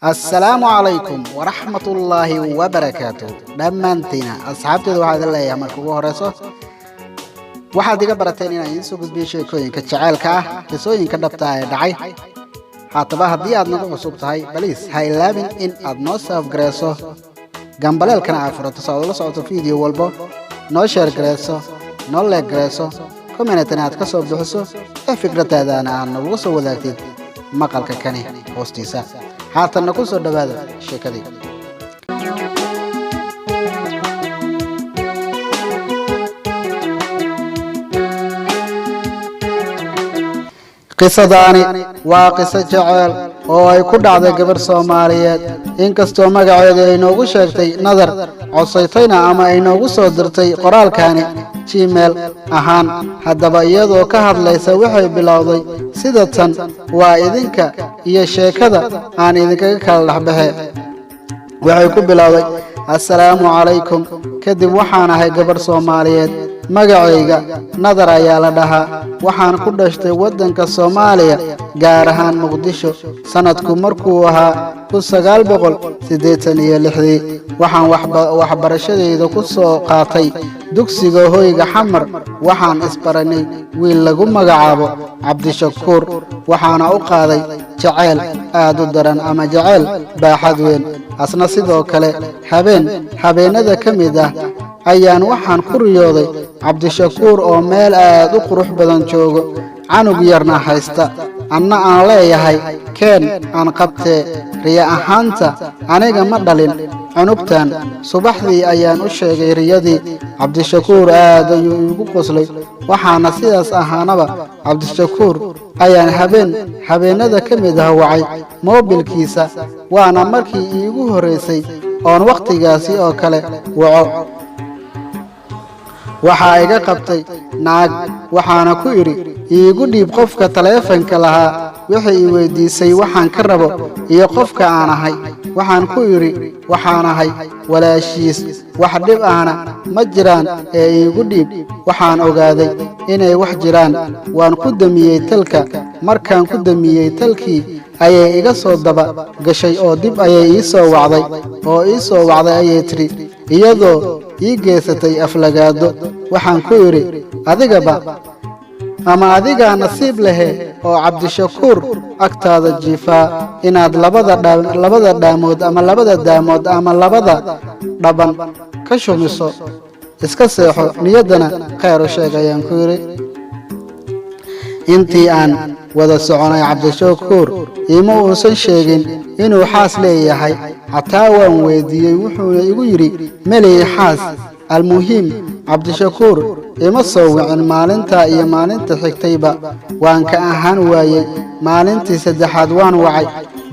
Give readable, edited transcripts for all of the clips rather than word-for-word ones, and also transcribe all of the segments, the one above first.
Assalaamu calaykum waraxmatullaahi wabarakaatu. Dhammaantiina asxaabteeda, waxaa idin leeyahay, marka ugu horeyso waxaad iga barateen inaan idiin soo gudbiyo sheekooyinka jaceylka ah, qisooyinka dhabta ah ee dhacay. Haataba haddii aad nagu cusub tahay, please ha ilaabin in aad noo subscribe gareyso, gambaleelkana aad furato so aad ula socoto video walbo, noo share gareyso, noo like gareyso, comment-na aad ka soo bixiso ee fikradaadana aad noogu soo wadaagtid maqalka kani hoostiisa. Haatanna ku soo dhowaada sheekadii. Qisadaani waa qiso jeceel oo ay ku dhacday gabarh Soomaaliyeed, inkastoo magaceedu ay noogu sheegtay Nadar, codsaytayna ama ay noogu soo dirtay qoraalkani Gmail ahaan. Haddaba iyadoo ka hadlaysa waxay bilowday sida tan: waa idinka iyo sheekada aan idinkaga kala dhexbaxe. Waxay ku bilowday: "Assalaamu calaykum." Kadib, "Waxaan ahay gabarh Soomaaliyeed, magacayga Nadar ayaa la dhahaa. Waxaan ku dhashtay waddanka Soomaaliya, gaar ahaan Muqdisho, sannadku markuu ahaa 1986-dii. Waxaan waxbarashadayda ku soo qaatay dugsiga Hoyga Xamar. Waxaan isbaranay wiil lagu magacaabo Cabdishakuur, waxaana u qaaday jaceyl aad u daran ama jaceyl baaxad weyn, asna sidoo kale. Habeen habeennada ka mid ah ayaan waxaan ku riyooday Cabdishakuur oo meel aad u qurux badan joogo, canug yarna haysta, anna aan leeyahay keen aan qabtee. Riya ahaanta aniga ma dhalin cunugtan. Subaxdii ayaan u sheegay riyadii Cabdishakuur, aad ayuu iigu qoslay. Waxaana sidaas ahaanaba Cabdishakuur ayaan habeen habeennada ka mid ah wacay moobilkiisa, waana markii iigu horraysay oon wakhtigaasi oo kale waco. Waxaa iga qabtay naag, waxaana ku idhi: 'Iigu dhiib qofka taleefanka lahaa.' Waxay i weydiisay waxaan ka rabo iyo qofka aan ahay. Waxaan ku idhi: 'Waxaan ahay walaashiis, wax dhib ahna ma jiraan ee iigu dhiib.' Waxaan ogaaday inay wax jiraan. Waan ku damiyey telka. Markaan ku damiyey telkii ayay iga soo daba gashay oo dib ayay ii soo wacday oo ii soo wacday ayay tidhi, iyadoo ii geysatay aflagaado. Waxaan ku idhi: 'Adigaba ama adigaa nasiib lehe oo Cabdishakuur agtaada jiifaa inaad labada dhaamood ama labada daamood ama labada dhaban ka shumiso. Iska seexo, niyaddana khayr u sheeg,' ayaan ku yidhi. Intii aan wada soconay Cabdishakuur iima uusan sheegin inuu xaas leeyahay, xataa waan weydiiyey, wuxuuna igu yidhi: 'Melihi xaas.' Almuhiim, Cabdishakuur ima soo wicin maalintaa iyo maalinta xigtayba. Waan ka ahaan waayey. Maalintii saddexaad waan wacay.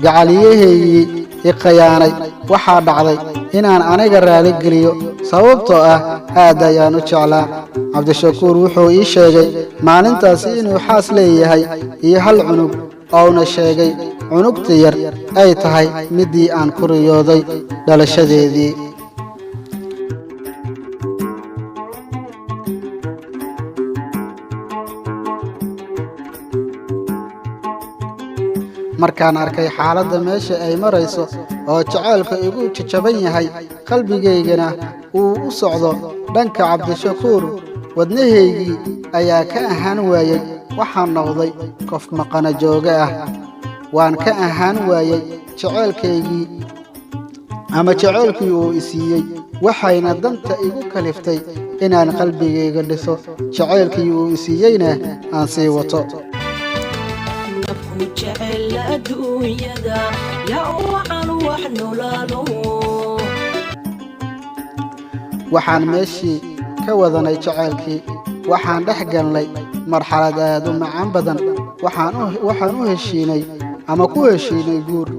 Gacaliyahaygii i khayaanay. Waxaa dhacday inaan aniga raaligeliyo, sababtoo ah aad ayaan u jeclaa. Cabdishakuur wuxuu ii sheegay maalintaasi inuu xaas leeyahay iyo hal cunug, ouna sheegay cunugta yar ay tahay middii aan ku riyooday dhalashadeedii. Markaan arkay xaaladda meesha ay marayso oo jaceylka igu jajaban yahay, qalbigaygana uu u socdo dhanka Cabdishakuur, wadnahaygii ayaa ka ahaan waayey. Waxaan noqday qof maqana jooga ah. Waan ka ahaan waayey jaceylkaygii ama jaceylkii uu i siiyey, waxayna danta igu kaliftay inaan qalbigayga dhiso, jaceylkii uu i siiyeyna aan sii wato. Nabku jecel adduunyada yaa wacan wax nolaalo. Waxaan meeshii ka wadanay jaceylkii. Waxaan dhex galnay marxalad aad u macaan badan. Waxaan u heshiinay ama ku heshiinay guur.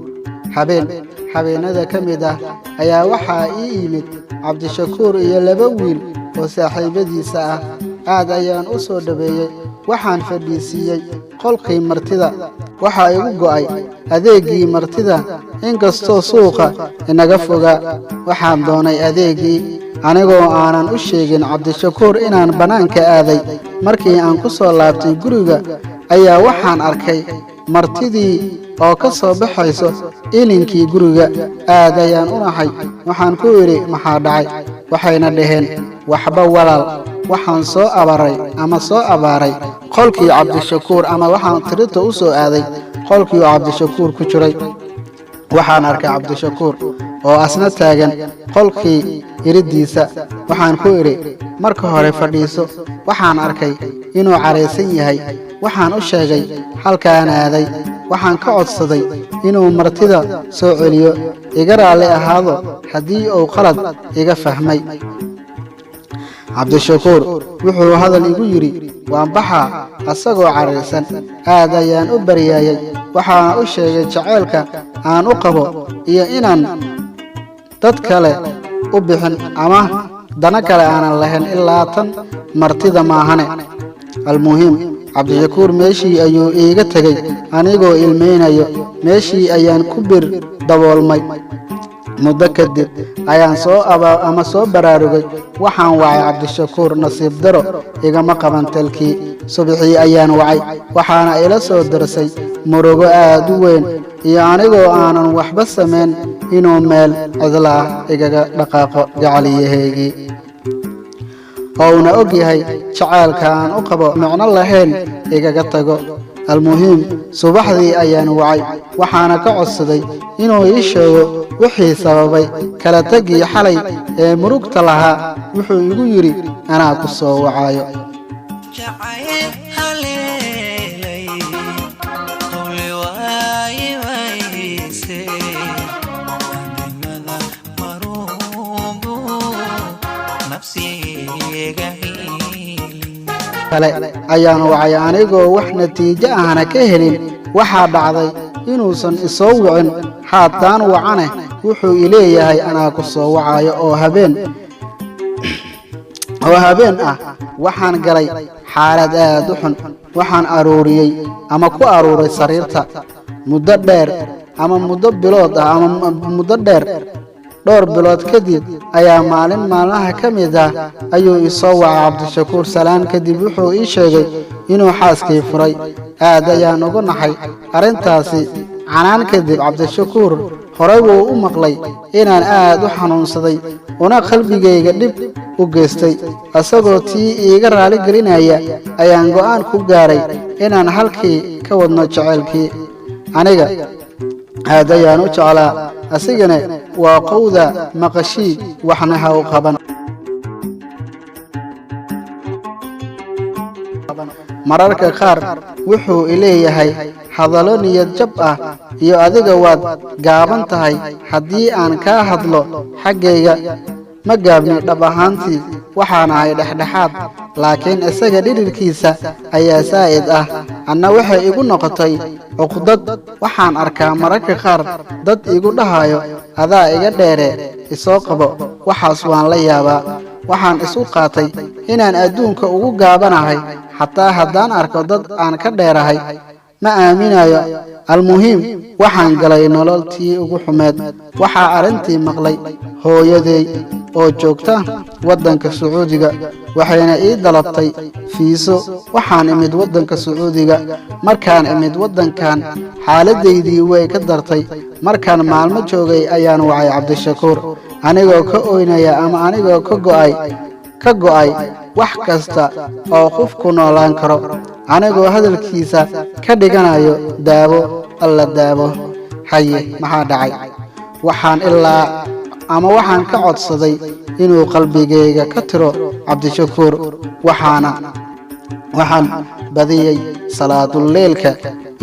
Habeen habeennada ka mid ah ayaa waxaa ii yimid Cabdishakuur iyo laba wiil oo saaxiibadiisa ah. Aad ayaan u soo dhoweeyey. Waxaan fadhiisiiyey qolkii martida. Waxaa igu go'ay adeeggii martida, inkastoo suuqa inaga fogaa. Waxaan doonay adeeggii anigoo aanan u sheegin Cabdishakuur inaan bannaanka aaday. Markii aan ku soo laabtay guriga ayaa waxaan arkay Martidii oo ka soo baxayso ilinkii guriga. Aad ayaan u naxay. Waxaan ku idhi, "Maxaa dhacay?" Waxayna dhaheen, "Waxba walaal, waxaan soo abaray ama soo abaaray qolkii Cabdishakuur, ama waxaan tirinta u soo aaday qolkii uu Cabdishakuur ku jiray. Waxaan arkay Cabdishakuur oo asna taagan qolkii iriddiisa. Waxaan ku idhi, 'Marka hore fadhiiso.' Waxaan arkay inuu caraysan yahay. Waxaan u sheegay halkaan aaday. Waxaan ka codsaday inuu martida soo celiyo, iga raalli ahaado haddii uu qalad iga fahmay. Cabdishakuur wuxuu hadal igu yidhi, 'Waan baxaa,' asagoo caraysan. Aad ayaan u baryaayay. Waxaana u sheegay jaceylka aan u qabo iyo inaan dad kale u bixin ama dano kale aanan lahayn ilaa tan martida maahane. Almuhiim, Cabdishakuur meeshii ayuu iiga tegey anigoo ilmaynayo. Meeshii ayaan ku bir daboolmay. Muddo kadib ayaan soo ama soo baraarugay. Waxaan wacay Cabdishakuur. Nasiib daro, igama qaban telkii. Subaxii ayaan wacay. Waxaana ila soo darsay murugo aad u weyn iyo anigoo aanan waxba samayn inuu meel cidla ah igaga dhaqaaqo gacaliyahaygii, oo uuna og yahay jaceylka aan u qabo micno lahayn igaga tago. Almuhiim, subaxdii ayaan wacay. Waxaana ka codsaday inuu ii sheego wixii sababay kala teggii xalay ee murugta lahaa. Wuxuu igu yidhi, 'Anaa ku soo wacayo.' Jacayl haleelay howle waaye wayse adimada maruubu nafsiga hiilin. Kale ayaan wacay anigoo wax natiijo ahna ka helin. Waxaa dhacday inuusan isoo wicin. Haataan wacane wuxuu ileeyahay, 'Anaa ku soo wacayo,' oo habeen ah. Waxaan galay xaalad aad u xun. Waxaan aruuriyey ama ku aruuray sariirta muddo dheer, ama muddo bilood ah, ama muddo dheer. Dhowr bilood kadib ayaa maalin maalmaha ka mid ah ayuu isoo wacay Cabdishakuur. Salaan kadib wuxuu ii sheegay inuu xaaskii furay. Aad ayaan ugu naxay arrintaasi. Canaan kadib, Cabdishakuur horey wuu u maqlay inaan aad u xanuunsaday una qalbigayga dhib u geystay. Isagoo tii iiga raali gelinaya ayaan go'aan ku gaaray inaan halkii ka wadno jaceylkii. Aniga aad ayaan u jeclaa, asigana waa qowda maqashii, waxna ha u qaban. Mararka qaar wuxuu ileeyahay hadallo niyad jab ah iyo, "Adiga waad gaaban tahay." Haddii aan kaa hadlo xaggayga, ma gaabni. Dhab ahaantii waxaan ahay dhexdhexaad, laakiin isaga dhirirkiisa ayaa saa'id ah. Anna waxay igu noqotay cuqdad. Waxaan arkaa mararka qaar dad igu dhahayo, "Adaa iga dheere, isoo qabo." Waxaas waan la yaabaa. Waxaan isu qaatay inaan adduunka ugu gaabanahay. Xataa haddaan arko dad aan ka dheerahay, ma aaminayo. Almuhiim, waxaan galay nolol tii ugu xumeed. Waxaa arrintii maqlay hooyaday oo joogta waddanka Sacuudiga, waxayna ii dalabtay fiiso. Waxaan imid waddanka Sacuudiga. Markaan imid waddankan, xaaladdaydii way ka dartay. Markaan maalmo joogay ayaan wacay Cabdishakuur anigoo ka oynaya ama anigoo ka go'ay wax kasta oo qofku noolaan karo, anigoo hadalkiisa ka dhiganayo daawo. Alla daabo haye, maxaa dhacay? Waxaan ilaa ama waxaan ka codsaday inuu qalbigayga ka tiro Cabdishakuur. Waxaan badiyey salaadulleylka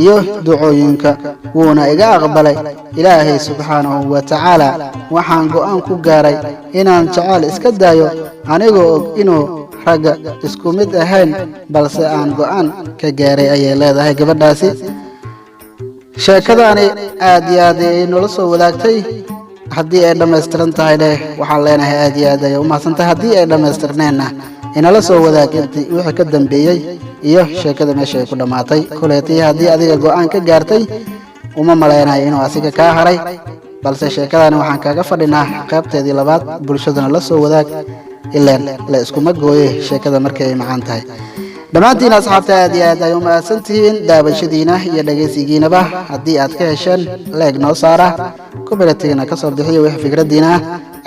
iyo ducooyinka, wuuna iga aqbalay Ilaahay subxaanahu wa tacaala. Waxaan go'aan ku gaaray inaan jacayl iska daayo, anigoo og inuu ragga isku mid ahayn, balse aan go'aan ka gaaray, ayay leedahay gabadhaasi. Sheekadaani aad iyo aad ay noola soo wadaagtay. Haddii ay dhammaystiran tahay dheh, waxaan leenahay aad iyo aad ayay u mahadsantahay. Haddii ay dhammaystirneenna, inala soo wadaag intii wixii ka dambeeyey iyo sheekada meesha ay ku dhammaatay. Kuleetii haddii adiga go'aan ka gaartay, uma malaynayo inuu asiga kaa haray, balse sheekadani waxaan kaaga fadhinaa qaybteedii labaad. Bulshadana la soo wadaag, ileen la iskuma gooye sheekada markay ay macaan tahay. Dhammaantiin asxaabta aad iyo aad ay u mahadsantihiin daawashadiina iyo dhegaysigiinaba. Haddii aad ka hesheen, like noo saara, commentigana ka soo bixiya wixii fikraddiina ah.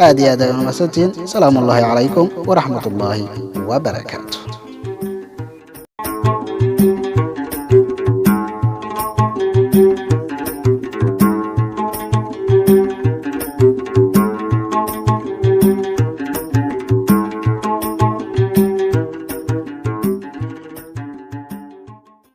Aad iyo aad ay u mahadsantihiin. Salaamu ullaahi calaykum waraxmat ullaahi wabarakaatu.